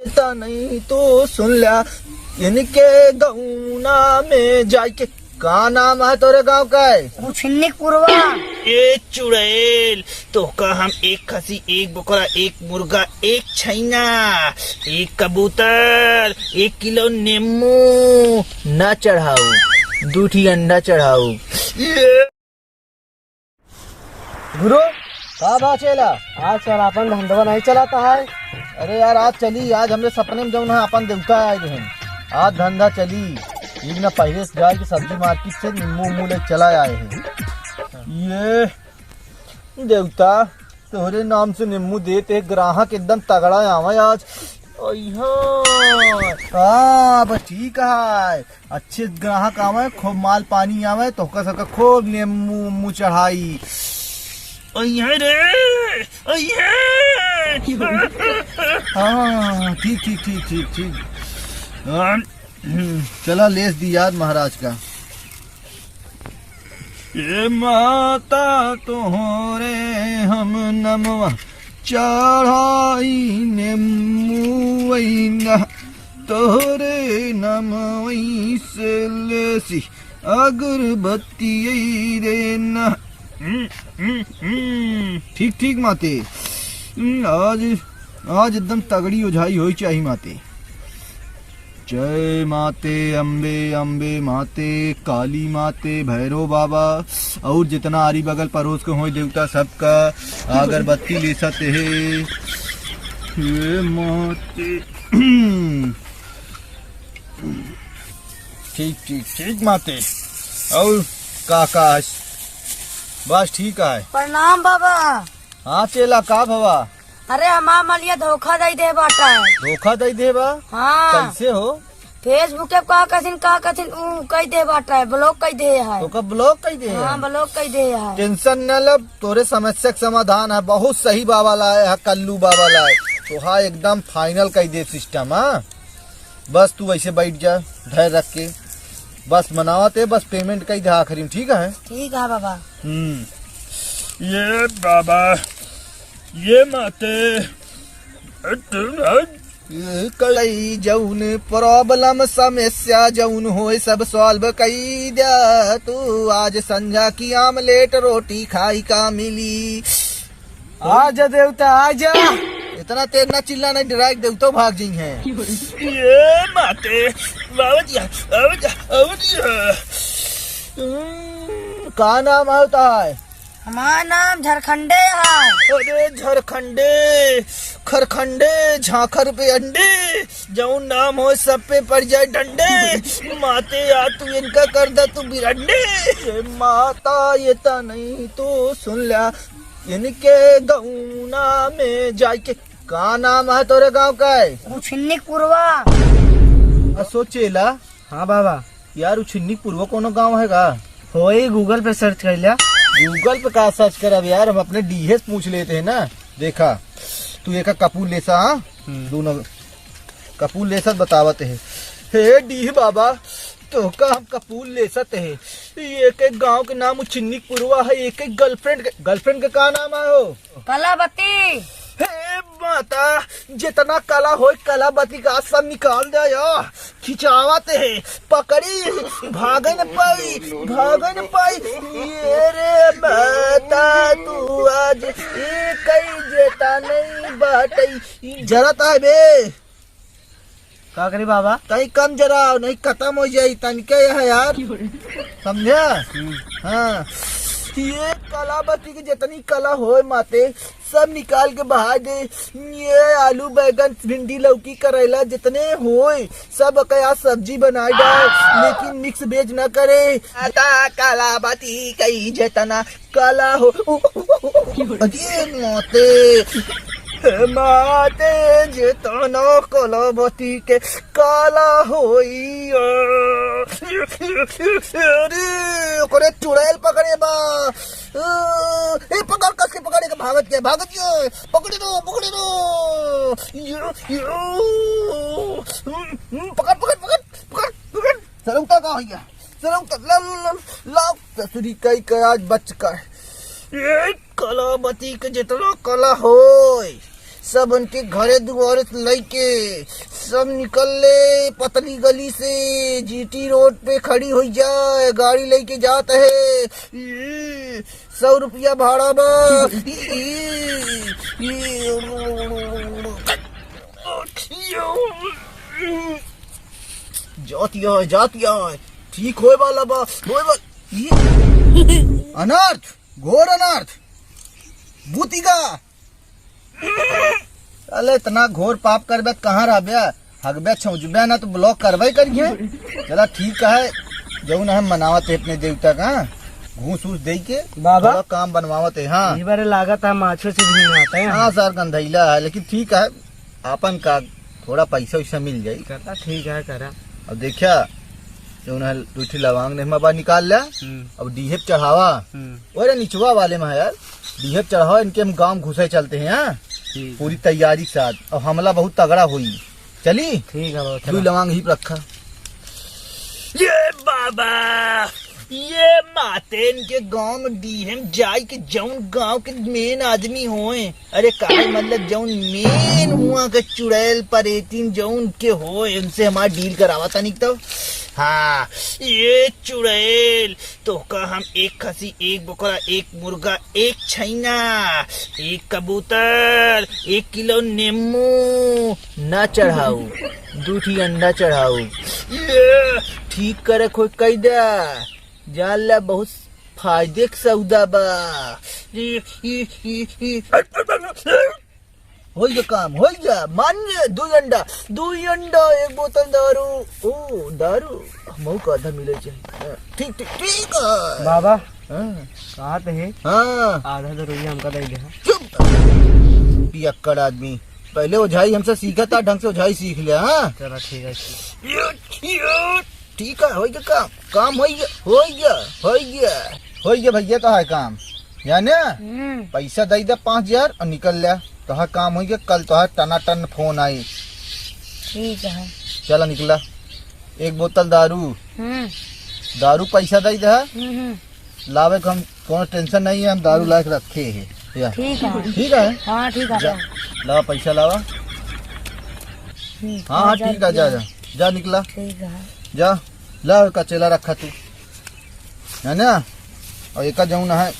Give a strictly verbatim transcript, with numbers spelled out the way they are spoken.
त नहीं तो सुन ल्या, इनके गौना में जाइके। का नाम है तोरे गाँव का? उछिन्निक पुरवा। ए चुड़ैल, तोहका हम एक खसी, एक बोकरा, एक मुर्गा, एक छैना, एक कबूतर, एक किलो नींबू ना चढ़ाऊ, दू ठी अंडा चढ़ाऊ। ये गुरु, का बा चेला? आज सर अपन धंधवा नहीं चलाता है। अरे यार, आज चली, आज हमरे सपने में जौन है अपन देवता आए रहे, आज धंधा चली। एक ना पहले से जाए के सब्जी मार्केट से नींबू उम्बू ले चला आए हैं। ये देवता, तोहरे नाम से नींबू देते, ग्राहक एकदम तगड़ा आवे आज। अइहा। हाँ, बस ठीक है। अच्छे ग्राहक आवे, खूब माल पानी आवे, तोहका सबका खूब नींबू उम्बू चढ़ाई। अइहे रे, अइहे। हाँ, ठीक, ठीक, ठीक, ठीक, ठीक। हाँ, हम्म, चला लेस दी यार महाराज का। ए माता तोहरे हम नमवा चढ़ाई नेमुवैना, तोहरे नमवै से लेसी अगरबत्ती रे ना। हम्म, हम्म, हम्म। ठीक, ठीक माते। हम्म, आज, आज एकदम तगड़ी ओझाई होई चाही माते। जय माते अम्बे, अम्बे माते, काली माते, भैरव बाबा, और जितना आरी बगल परोस के होई देवता सबका अगरबत्ती लेसत हे। हे माते। ठीक, ठीक, ठीक माते। और का, का है? बस ठीक है। प्रणाम बाबा। हाँ चेला, का भवा? अरे हमार मलिया धोखा दे दे बाटा है। धोखा दे दे बा? हाँ। कैसे हो? Facebook पे का कथिन, का कथिन, ऊ कह दे बाटा है, block कह दे है। तो का block कह दे है? हाँ, block कह दे है। Tension न लब, तोरे समस्या के समाधान है, बहुत सही बाबा लाए है, कल्लू बाबा लाए। तो हाँ, एकदम final कह दे system, हाँ। बस तू ऐसे बैठ जा, धैर्य रख के। बस मनावत है, बस payment कह दे आखिरी में, ठीक है? ठीक है बाबा। हम्म। ये बाबा, ये माते, ये कई जौन problem समस्या जौन होए सब solve कई द्या। तू आज संझा की omelette रोटी खाई का मिली। आजा देवता, आजा। इतना तेज ना चिल्ला, नहीं direct देवतो भाग जइहैं। ये माते, बाबा जी, बाबा जी, बाबा जी। हम्म, का नाम होता है? हमार नाम झारखंडे है। अरे झारखंडे, खरखंडे, झांखर पे अंडे, जौन नाम हो सब पे पड़ जाए डंडे। माते आ तू इनका कर दा तू बिरंडे। ए माता ये ता नहीं तो सुन ल्या, इनके गौना में जाइके। का नाम है तोरे गाँव का है? उछिन्निक पुरवा। आ सोचेला। हाँ बाबा। यार, उछिन्नी पुरवा कोनो गाँव है का? होई, Google पे search कर लिया। Google पे का search करब यार, हम अपने डीहे से पूछ लेते हैं ना। देखा, तू एका कपूर लेसा, हाँ? हम्म। दोनों कपूर लेसत बतावत है। हे डीह बाबा, तोहका हम कपूर लेसत है। ये एक, एक गाँव के नाम उछिन्नी पुरवा है, एक, एक girlfriend के, girlfriend के का नाम है हो? कलावती। हे माता, जितना कला होय कलावती का सब निकाल दे या। खिंचावत है, पकड़ी, भागे न पाई, भागे न पाई। ये रे माता, तू आज ये कई जेता नहीं बाटई। जरत है बे। का करी बाबा? तई कम जराव, नहीं खतम हो जाई, तनिके यह यार। समझा? हम्म। हाँ। ये कलावती के जितनी कला होय माते, सब निकाल के बहा दे। ये आलू, बैगन, भिंडी, लौकी, करैला जितने होय, सब के आज सब्जी बनाए डाल, लेकिन mix veg ना करे। आता कलावती कई जितना कला हो। अरे माते, हे माते, जितना कलावती के कला होई। अरे, ओकरे चुड़ैल पकड़े बा। ए, पकड़, कस के पकड़े के, भागत के, भागत के। पकड़े रहो, पकड़े रहो। यो, यो। हम्म, हम्म, पकड़, पकड़, पकड़, पकड़, पकड़। सरौता का हो गया? सरौता, ला, ला, ला, ला, ससुरी कई का आज बच कर। ए, कलावती के जितना कला होय, सब उनके घरे दुआरे से लइके सब निकल ले पतली गली से, जीटी रोड पे खड़ी होइ जाए, गाड़ी लइके जात है। ई, सौ रुपया भाड़ा बा। ई, ई, ई, जातिया है, जातिया है, ठीक होए वाला बा, होए वाला। ई, अनर्थ, घोर अनर्थ, भूतिका। अले इतना घोर पाप करबे त कहाँ रहबे? हगबे छौंचबे ना तो ब्लॉक करबे करिए। चला ठीक है, जौन हम मनावत है अपने देवता का, घूस उस दे के बाबा। थोड़ा काम बनवावत है। हाँ। ई बारे लागत है माछो से भी नहीं आता है। हाँ सर, गंधैला है, लेकिन ठीक है, आपन का थोड़ा पैसा वैसा मिल जाई। चला ठीक है, करा। अब देखा, जौन है दू ठी लवांग ने हम बाहर निकाल लिया। हम्म। अब डीहे पे चढ़ावा। हम्म। ओरे निचवा वाले में है यार, डीहे पे चढ़ावा, इनके हम गांव घुसे चलते हैं। हाँ। ठीक। पूरी तैयारी के साथ, अब हमला बहुत तगड़ा होई। चली? ठीक है बाबा, दू चला। लवांग ही पे रखा। ये बाबा, ये मातेन के गांव में डीहे में जाई के जौन गांव के मेन आदमी होए, अरे काहे मतलब जौन मेन हुआ के चुड़ैल परेतिन जौन के होए, उनसे हमार डील करावा तनिक तो। हाँ, ये चुड़ैल, तोहका हम एक खसी, एक बोकरा, एक मुर्गा, एक छैना, एक कबूतर, एक किलो नींबू ना चढ़ाऊ, दू ठी अंडा चढ़ाऊ। ये ठीक करे खोज कई दे, जान ले बहुत फायदे के सौदा बा। ई, ई, ई, ई। होइ गया काम, होइ गया, मान ले, दू अंडा, दू अंडा, एक बोतल दारू। ओ, दारू, हमहू का आधा मिले चाहिए। हाँ, ठीक, ठीक, ठीक है। बाबा, हाँ। कहा तो है, हाँ। आधा तो रुपया हमका दे दे। चुप, पियक्कड़ आदमी, पहले ओझाई हमसे सीखा था, ढंग से ओझाई सीख लिया। हाँ। चला ठीक है। ये, ये, ठीक है, होइ गया काम, काम होइ गया, होइ गया, होइ गया, होइ गया भैया, तो है काम, जाने? हम्म। पैसा दे दे पाँच हजार और निकल ले, तो है काम होइ गया। कल तो है टनाटन फोन आई। ठीक है। चला निकला, एक बोतल दारू, हम्म। दारू पैसा दे दे, हम्म, हम्म। लावे के हम कोनो टेंशन नहीं है, हम दारू लायक रखे हैं। या। ठीक है। ठीक है? हाँ, ठीक है। जा, लावा पैसा लावा। हम्म, हाँ, हाँ, जा, ठीक है, जा, जा। जा, जा निकला। ठीक है। जा, ला कचेला रखा तू, है ना? और एका जौन है,